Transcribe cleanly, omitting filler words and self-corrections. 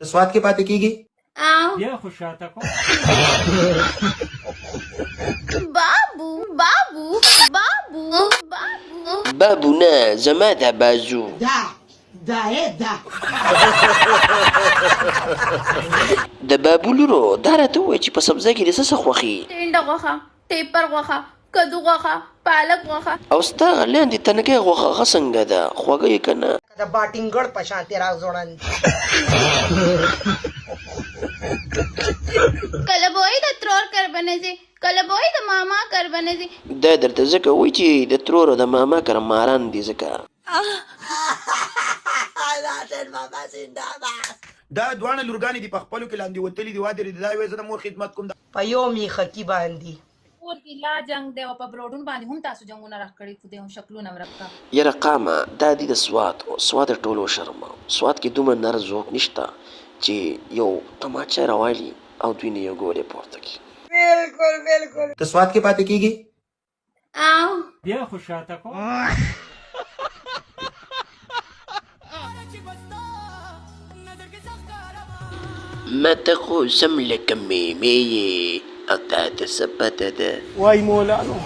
ته سوات کې پاتې کیږي؟ او بیا خو شاته کو. بابو بابو بابو بابو بابو نه، زما دا بازو دا دا دا. د بابو لورو، دا راته ووایه چې په سبزۍ کې دې څه څه خوښي؟ ټینډه غوښه، ټیپر غوښه، کدو غوښه، پالک غوښه. او ستا هغه لاندې تنکۍ غوښه هغه څنګه ده، خوږه یې که نه؟ د باټینګړ په شان ته راځوړند. کله به وایي د ترور کر به نه ځي، کله به وایي د ماما کر به نه ځي. دا درته ځکه وایي چې د ترور او د ماما کره ماران دي ځکه. دا دواړه لورګانې دي په خپلو کې لاندې وتلې دي، وادرې دي. دا وایي زه د مور خدمت کوم. په یو میخکي باندې کور کې لا جنگ دی او په بروډون باندې هم تاسو جنگونه راکړي، خو دې هم شکلونه ورک کا. یاره قامه، دا دي د سوات او سوات ټولو شرم. سوات کې دومره نر ځوک نشته چې یو تماچه راوالي او دوی نه یو ګولې پورته کړي. بالکل بالکل. ته سوات کې پاتې کیږي؟ او بیا خو شاته کو. ما ته خو سم لکه میمې یې، او تا ته څه پته ده؟ وای مولانو.